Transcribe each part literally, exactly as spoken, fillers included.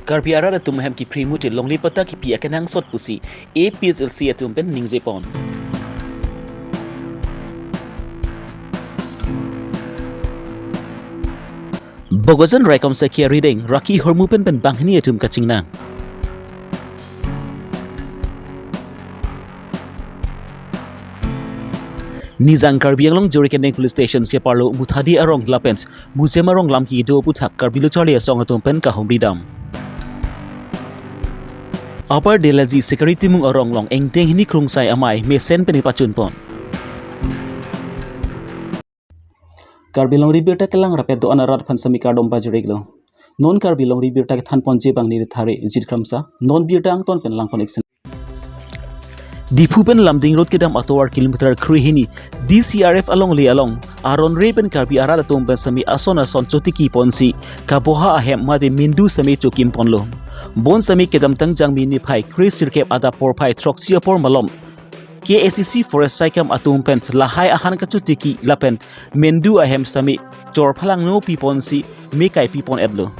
Karbi arat atum ahem kiphri mutil longle patta kipi akenangsot pusi A P H L C atum pen ningjepon. Bokajan raikom sakhi arideng raki hormu pen pen banghini atum kachingnang. Nijang Karbi Anglong Jori Kendeng Police Station keparlo Muthadi arong lapen Mujem arong lam kedo aputhak Karbi Lo Charli Asong atum pen kahumri dam. Upper Delaji Sikari Timung arong along engdeng hini krungsai amei mesen pen pachunpon. Karbi Longri Birta kelang rapet do-an arat aphan semi kardom pajiriklo. Non Karbi Longri Birta kethanponji abang neli Thare Jit Kramsa. Non birta angton pen langpon iksen. Diphu pen Lumding Road kedam atovar kilometer kre hini D C R F alongle along aron re pen Karbi arat atum pen semi ason ason chotiki ponsi kaboha ahem mate mendu semi chokim ponlo. Bon semi kedamtang Jangmi niphai kre sirkep adap porphai throksi apor malom K A C C Forest saikam atum pen lahai ahan kachotiki lapen mendu ahem semi chor phalangno piponsi me kai pipon etlo.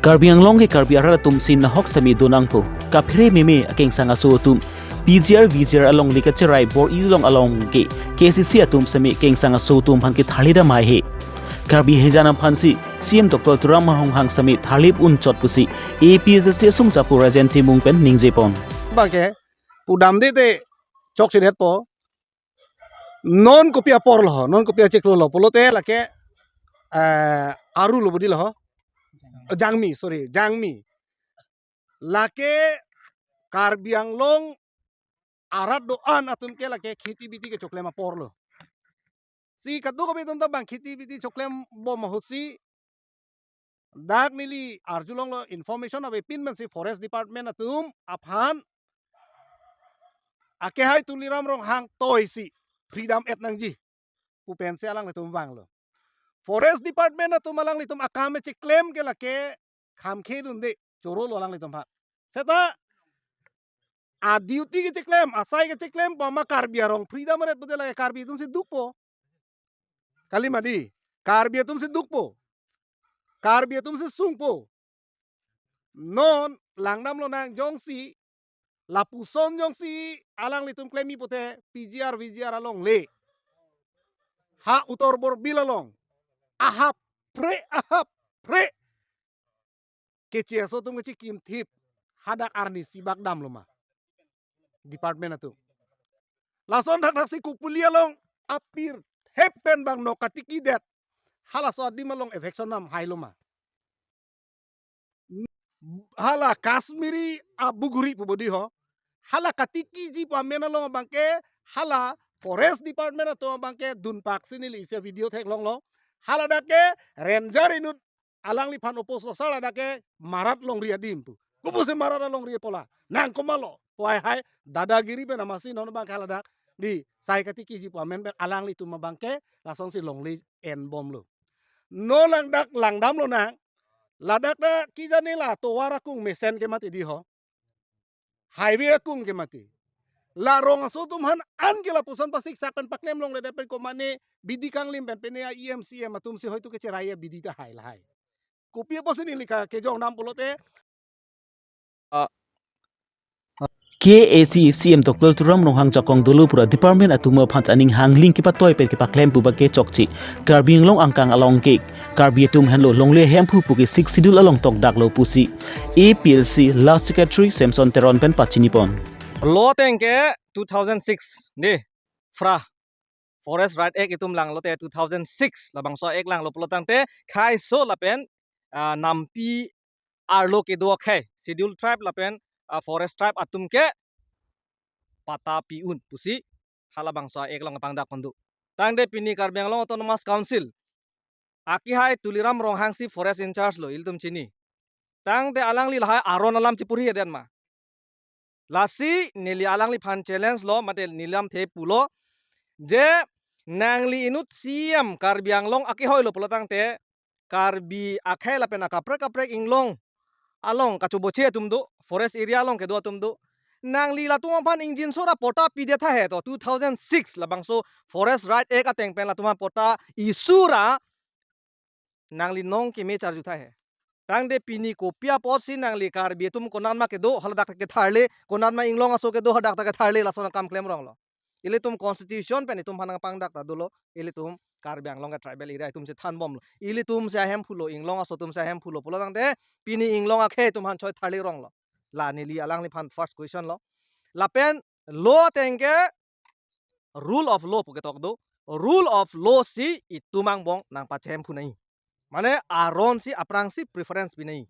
Karbi Anglong ke Karbi arat atum si nahok semi donangpo. Kaphere meme akengsang aso atum P G R V G R alongle kacherai bor-i along along ke K C C atum semi kengsang aso atum aphan ketharli dam haihe. Karbi hejan aphansi C M Doctor Tuliram Ronghang semi tharlip unchot pusi A P H L C asung japu Rajen Timung pen ningjepon. Bangke pudamde te chokchedetpo. Non kopi apor lo ho, non kopi achiklo lo pulote lake, eh, Aru lo budi lo ho. Jangmi, sorry, Jangmi. Lake Karbi Anglong arat do-an atum ke lake kheti biti kechoklem apor lo. Si kadokave atum ta bang kheti biti choklembom ahutsi dak neli arjulonglo, information avepin pensi Forest Department atum aphan akehai Tuliram Ronghang toisi freedom et nangji pu pensi alanglitum vanglo. Forest Department atum alanglitum akam chiklem ke lake khamkhe dunde, choro lo alanglitum aphan. Seta a-duty kechiklem, asai kechiklem pu ama Karbi arong freedom aret pute lake Karbi atumsi dukpo. Kali mati, Karbi atumsi dukpo. Karbi atumsi sungpo. Non langdam lonang, jongsi lapuson jongsi alanglitum klem-i pute P G R V G R alongle, ha Uttar Borbil along ahap phre, ahap phre keche aso atum kachekimthip, hadak arnisi bak damlo ma department atum. Lason thakthak si Kopili along apirthep pen bang nok katiki det, halaso adim along eviction nam hailo ma. Hala Kashmiri abuguri pu bodi ho. Hala katikiji pu amen along abangke hala Forest Department atum abangke dunpak si neli isi video theklonglo. Hala dak ke ranger inut alangliphan oppose lo, sala dak ke Marat longri adim pu. Kopusi Marat alongri pola? Nang komatlo? Wai hai dadagiri pen amatsi non abangke hala dak di sai katikiji pu amen pen alanglitum abangke lasonsi longle enbomlo. Non lang dak langdam lonang. Ladak dak kijane la tovar akung mesen ke mati di ho. Highway akung ke mati. La rong aso atum aphan an ke lapuson pasiksak pen paklem longledet pen komane bidi kanglim pen pine a-E M C M atumsi hoitu kecherai abidi ta hai lahai. Kopi apotsi neli kejong dam pulote K A C C M Doctor Tuliram Ronghang jakong dolo pura department atum aphan aning hangling kepatoi pen kepaklem pu abangke chokche. Karbi Anglong angkang along ke Karbi atum henlo longle Hemphu pu ke Sixth Schedule along tokdaklo pusi A P L C Last Secretary Samson Teron pen pachinipon. Lo ateng ke two thousand six de, Fra Forest Right Act itum langlote two thousand six labangso Act langlo pulotangte khaiso lapen, ah, nampi arlo kedo akhei Schedule Tribe lapen, ah, Forest Tribe atum ke patta pi-un pusi halabangso Act along pangdak pondu. Tangte pini Karbi Anglong Autonomous Council akehai Tuliram Ronghang si forest in charge lo, ilitum chini. Tangte alangli lahai aron alam chipurhi aden ma? Lasi neli alangliphan challenge lo, mate neli lamthe pulo, je nangli inut C M Karbi Anglong akehoi lo pulotangte Karbi akhei lapen akaprek kaprek inglong along kachoboche atum do, forest area along kedo atum do. Nangli latum aphan ingjinso ra patta pidet tha he to, two thousand six labangso Forest Right Act ateng pen latum aphan patta issue ra nangli nong keme charju tha he. Tangte pini kopi apotsi nangli Karbi atum konat ma kedo, haladak ta ketharle, konat ma inglong aso kedo, hadak ta ketharle, lason akam klem ronglo. Ilitum constitution pen itum aphan nangpangdak ta dolo, ilitum Karbi Anglong ke tribal area itum si thanbomlo. Ilitum si ahemphu lo, inglong aso atum si ahemphu lo pulo tangte, pini inglong akhei itum aphan choi tharle ronglo. La neli alangliphan first question lo. Lapen law ateng ke rule of law pu ketok do. Rule of law si itum angbong nangpachemphu nai. Mane aron si aphrang si preference pi nai.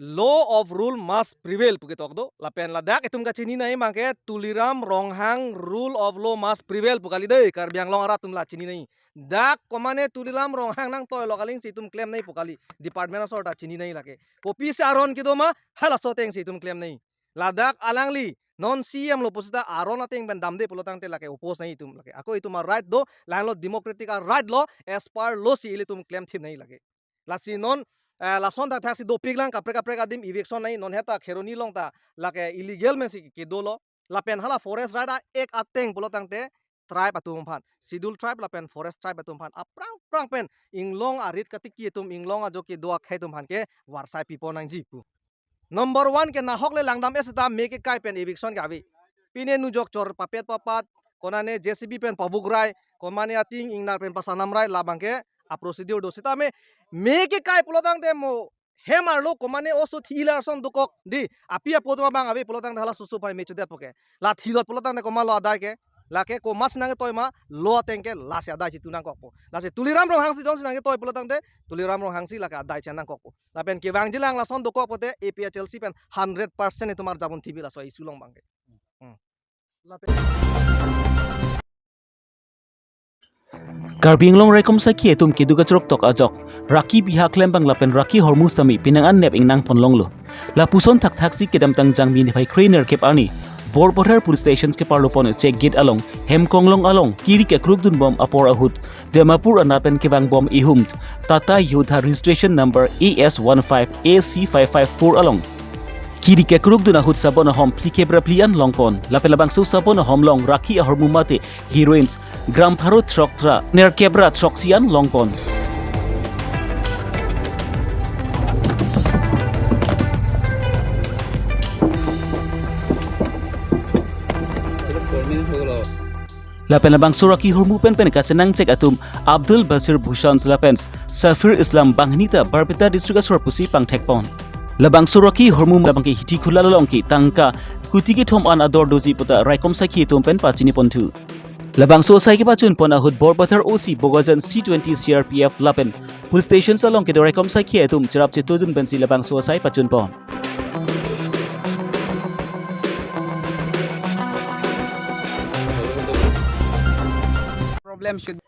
Law of rule must prevail pu ketok do. Lapen ladak itum kachini nai abangke Tuliram Ronghang rule of law must prevail pu kali dei, Karbi Anglong arat atum la chini nai. Dak komane Tuliram Ronghang nangtoilo kaling si itum klem nai pu kali. Department asor ta chini nai lake. Kopisi aron kedo ma, halaso ateng si itum klem nai. Ladak alangli non C M lo pusita aron ateng pen damde pulo tangte lake oppose nai itum lake. Ako itum a-right do, lahenlo democratic a-right lo, as per law si ilitum klem thip nai lake. Lasi non, eh, lason thakthak si dopik lang kaprek kaprek adim eviction nai, non heta Kheroni along ta lake illegal men si kedolo. Lapen hala Forest Right Act ateng pulo tangte tribe atum aphan, Schedule Tribe lapen Forest Tribe atum aphan, aphrang phrang pen inglong arit katiki atum, inglong ajo kedo akhei atum aphan ke varsai pipo nangji pu. Number one ke nahok le langdam-e seta me kekai pen eviction ke ave. Pine nujok chor papet papat, konane J C B pen pavukrai, komane ating ingnar pen pasanamrai, labangke a-procedure do. Seta me, me kekai pulo tangte mo hem arlo komane oso thi-i alar ason dokok dei, api apo atum abang ave pulo tangte hala susu pai me chodetpo ke. La thilot pulo tangte komatlo adai ke, lake komatsi nangketoi ma, law ateng ke lasi adai si tu nangkokpo. Lasi Tuliram Ronghang si jongsi nangketoi pulo tangte, Tuliram Ronghang si lake adai si nangkokpo. Lapen kevangji lang lason dokok pote A P H L C pen hundred percent itum arjapon thibi laso issue along abangke. Hmm. Karbi Anglong raikom sakhi atum kedo kachrok tok ajok raki biha klembang lapen raki ahormu sitame penang an nep ingnang ponlonglo. Lapuson thakthak si kedamtang Jangmi niphai kre-nerkep arni Borpathar Police Station keparlopon check gate along hem konglong along kiri kekrukdunbom apor ahut Dimapur anat pen kevangbom ihum Tata Yodha registration number A S one five A C five five four along kiri kekrukdun ahut sabon ahom phlikep ra phli an longpon. Lapen labangso sabon ahom along raki ahormu mate heroines gram pharo throk ra nerkep ra throksi an longpon. Lapen labangso raki ahormu pen pen kachenangchek atum Abdul Basir Bhushan lapen Safir Islam banghini ta Barpeta district asor pusi pangthekpon. Labangso raki ahormu labangke Hithi Khula along ke tangka kuti kethom an ador doji puta raikom sakhi atum pen pachiniponthu. Labangso asai kepachunpon ahut Borpathar O C Bokajan C twenty C R P F lapen police station along kedo raikom sakhi atum cherap chetudun pensi labangso asai pachunpon. Problem should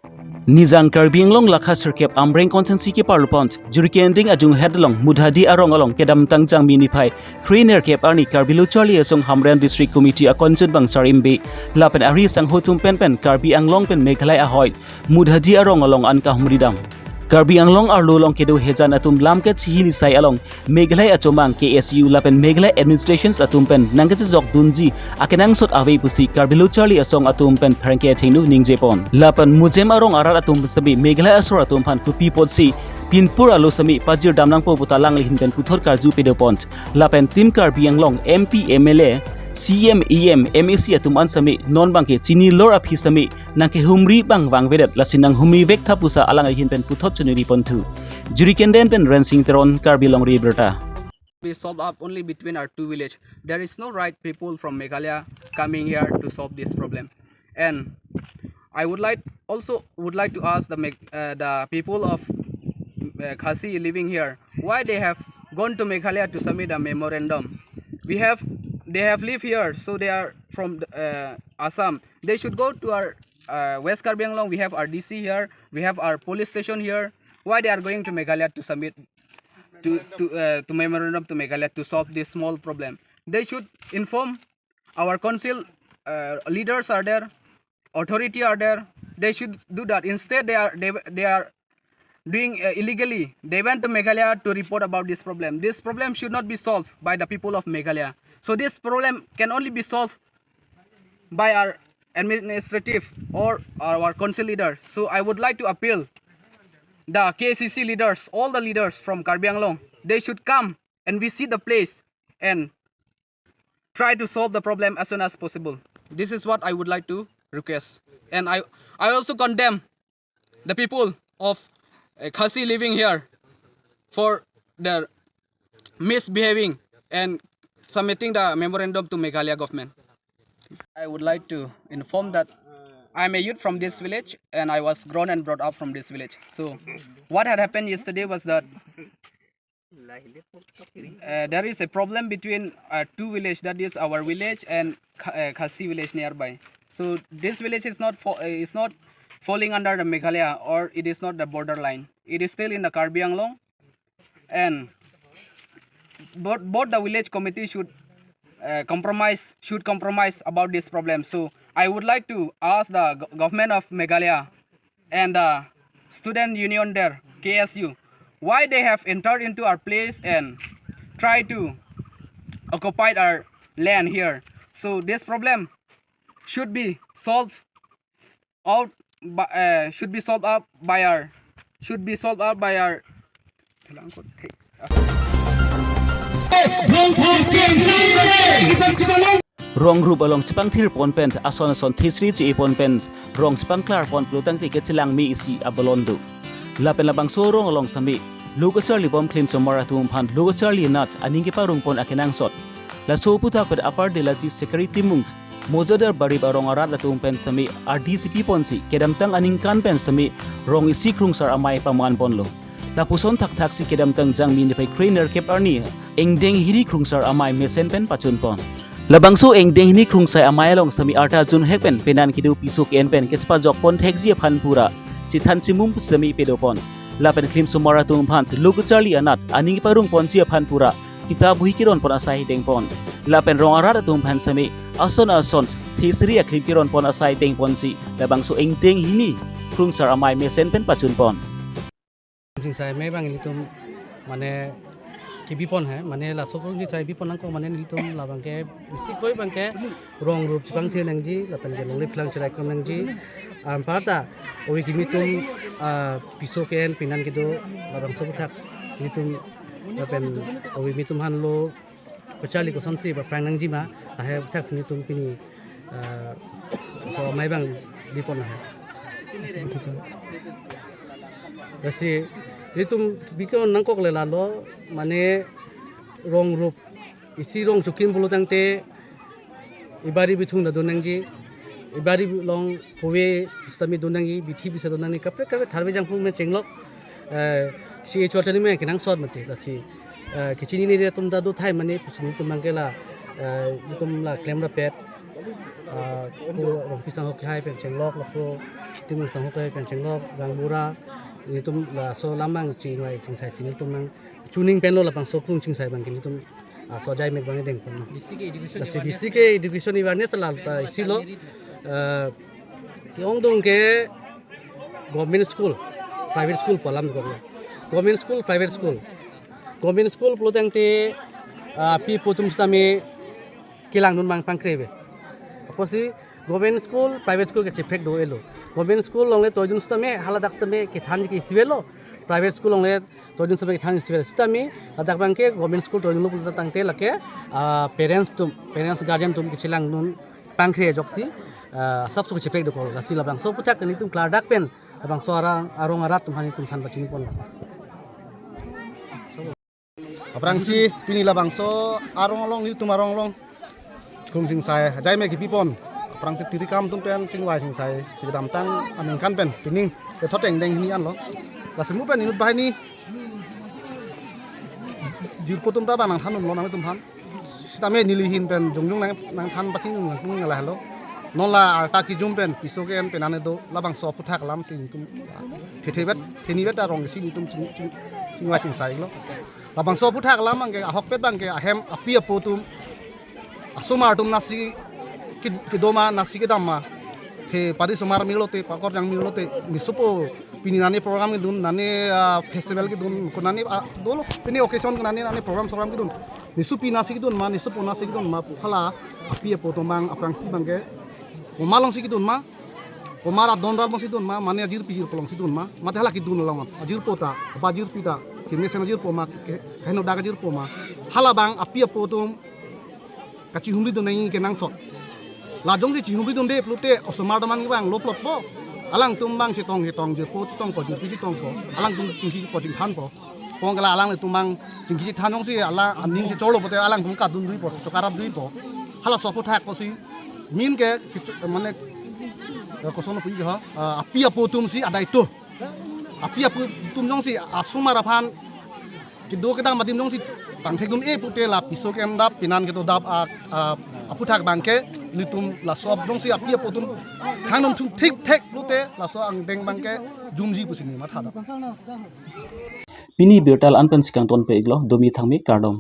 Nijang Karbi Anglong lakha sirkep Amreng constituency keparlopon Jirikinding ajunghet along Mudhadi arong along kedamtang Jangmi niphai kre-nerkep arni Karbi Lo Charli Asong Hamren District Committee akonchunbang Sar Imbi lapen ari sangho atum pen pen Karbi Anglong pen Meghalaya ahoi Mudhadi arong along an kahumridam. Karbi Anglong arlo along kedo hejan atum lam kachihili sai along Meghalaya achomang K S U lapen Meghalaya administrations atum pen nangkachejokdunji akenangsot ave pusi Karbi Lo Charli Asong atum pen pherangke athengno ningjepon. Lapen Mujem arong arat atum sitame Meghalaya asor atum aphan kopi apotsi pinpur alo sitame pajirdam nangpo puta alanglihin pen puthot karju pedopon. Lapen Team Karbi Anglong M P, M L A, C M, E M, M A C atum an sitame non abangke chinilor aphi sitame nangkehumri abang vangvedet lasi nanghumri vektha pusi alanglihin pen puthot choniriponthu. Jirikinding pen Rensing Teron, Karbi Longri Abirta. Be solved up only between our two village. There is no right people from Meghalaya coming here to solve this problem. And I would like, also would like to ask the Meg-, uh, the people of, uh, Khasi living here, why they have gone to Meghalaya to submit a memorandum. We have, they have lived here, so they are from the, uh, Assam. They should go to our, uh, West Karbi Anglong. We have our D C here. We have our police station here. Why they are going to Meghalaya to submit to, to, uh, to memorandum to Meghalaya to solve this small problem? They should inform our council, uh, leaders are there, authority are there. They should do that. Instead, they are, they, they are doing uh, illegally. They went to Meghalaya to report about this problem. This problem should not be solved by the people of Meghalaya. So this problem can only be solved by our administrative or our council leader. So I would like to appeal the K A C C leaders, all the leaders from Karbi Anglong, they should come and visit the place and try to solve the problem as soon as possible. This is what I would like to request. And I, I also condemn the people of uh, Khasi living here for their misbehaving and submitting the memorandum to Meghalaya government. I would like to inform that I'm a youth from this village and I was grown and brought up from this village. So what had happened yesterday was that uh, there is a problem between uh, two villages, that is our village and Kha- uh, Khasi village nearby. So this village is not fo- uh, is not falling under the Meghalaya, or it is not the borderline. It is still in the Karbi Anglong, and both both the village committee should uh, compromise should compromise about this problem. So I would like to ask the go- government of Meghalaya and the student union there, K S U, why they have entered into our place and try to occupy our land here. So this problem should be solved out by, uh, should be solved up by our should be solved out by our Rong rup along chepangthir pon pen ason ason thesri che pon pen rong chepangklar pon pulotangte kechelangme isi abolon do. Lapen labangso rong along sami lo kacharli bom klimsomar atum aphan lo kacharli anat aning keparong pon akenangsot. Laso aputhak pen Upper Delaji Sekari Timung Mojadar Barip arong arat atum pen sami ardi chipi ponsi kedamtang aningkan pen sami rong isi Krungsar Amei paman ponlo. Lapuson thakthak si kedamtang Jangmi niphai kre-nerkep arni engdeng hini Krungsar Amei mesen pen pachun pon. Labangso engdeng hini Krungsar Amei along sami arta junhek pen penan kedo piso ke-en pen kechepajok pon thekji aphan pura chethan chimum sami pedo pon. Lapen klimsomar atum aphan lo kacharli anat aning parong ponji aphan pura kita buhi kiron pon asai deng pon. Lapen rong arat atum aphan sami ason ason thesri aklim kiron pon asai deng ponsi labangso engdeng hini Krungsar Amei mesen pen pachun pon. Jingsai me bang ilitum mane kebi pon he, mane laso krung jingsai bi pon nangkok mane ilitum labang ke isi koi bang ke rong rup chepangthir nangji, lapen ke longle phelang cherai krom nangji. Anparta ove kimi atum ah, piso ke-en penan kedo labangso aputhak ilitum lapen ove kimi atum aphan lo kacharli kosonsi ba prang nangji ma, lahai aputhak si nelitum pini ah, so amei bang bi pon lahai. Lasi nelitum bi pon nangkok le lalo mane rong rup isi rong chokim pulotangte ibari bithung ta do nangji, ibari along kove sitame do nangji, bithi bisa do nangji, kaprek kaprek tharve jangphung me chenglok eh, si echot tani me kenangsot mati lasi eh, kechinine atum ta do thai mane pusi nelitum bang ke la eh, nelitum la klemrapet ah, ko Rongpi sanghok hai pen chenglok, lapu Timung sanghok hai pen chenglok, Gangbura, nelitum laso alam bang chinvai chingsai si nelitum bang chuning pen lo labangso krung chingsai bang ke nelitum ah, so ajai mek bang deng pon. Bisi ke education Lasi awareness bisi ke education awareness la ta isi lo. Eh, ke-ongdung ke government school, private school pu alam kong. Government school, private school. Government school pulotangte ah, pi pu atum sitame kelang dun bang pangkre ave. Apotsi government school, private school ke cheprek do-elo. Government school along le toidun sitame haladak sitame kethan ke isi avelo. Private school along le toidun sitame kethan isi avelo. Sitame ladak bang ke government school toidunlo pulotangte lake ah, parents atum, parents guardian atum kechelang dun pangkre ajoksi ah, asapso ke cheprek dokok. Lasi labangso aputhak nelitum klardak pen labangso arong arong arat atum aphan nelitum than pachini pon. Aphrangsi pini labangso arong along nelitum arong along krung chingsai ajai me kepi pon. Aphrangsi tiri kam atum pen chingvai chingsai si kedamtang aningkan pen pining kethot engdeng hini anlo. Lasi mo pen inut banghini jirpo atum ta bang nangthan dunlo nanglitum aphan. Sitame neli ahin pen jongjong nang nangthan pachini nangkung lahelo. Non la arta kijum pen piso ke-en penan do labangso aputhak alam si nelitum thethevet thenivet arong si nelitum ching ching chingvai chingsai lo. Labangso aputhak alam bang ke ahokpet bang ke ahem api apo atum asomar atum nasi ke- kedo ma nasi kedam ma He pari somar milo te, pakor jang milo te, nesopo pini nani program kedun, nani, ah, festival kedun, ko nani, ah, dolo, pini occasion ke nani, nani program sogram kedun. Neso pina si kedun ma, nesopo na si kedun ma, pu hala api apo atum abang aphrangsi abangke komat alongsi kedun ma, komat adon rat alongsi kedun ma, mane ajirpi jirpo alongsi kedun ma, mate hala kedun along ajirpo ta, ba ajirpi ta, kemesen ajirpo ma, ke, kehenodak ajirpo ma, hala abang api apo atum kachihumri dun nangji kenangsot. La jongsi chihumri dunde pulote osomar doman abang lo plotpo. Alangtum abang chetong chetong jirpo, chetongpo, jirpi chetongpo. Alangtum chingkipo, chingthanpo. Pong kala alangtum abang chingki chingthan jongsi alang aning chechorlo pulote alangtum kadun duipo, chokarap duipo. Halaso aphuthak pusi. Min ke, ke, mane, eh, koson puji ho, eh, api apo atum si adai to. Api apo atum jongsi asomar aphan kedo kedam adim jongsi pangthek dun-e pulote la piso ke-endap pinan kedo dap a, a, aphuthak abangke ilitum laso jongsi api apo atum khang dun thung thik thek pulote laso angdeng abangke jumji pusi neli matha dap. Pini birta la-an pensi kangton pe iklo, domi thangmi kardom.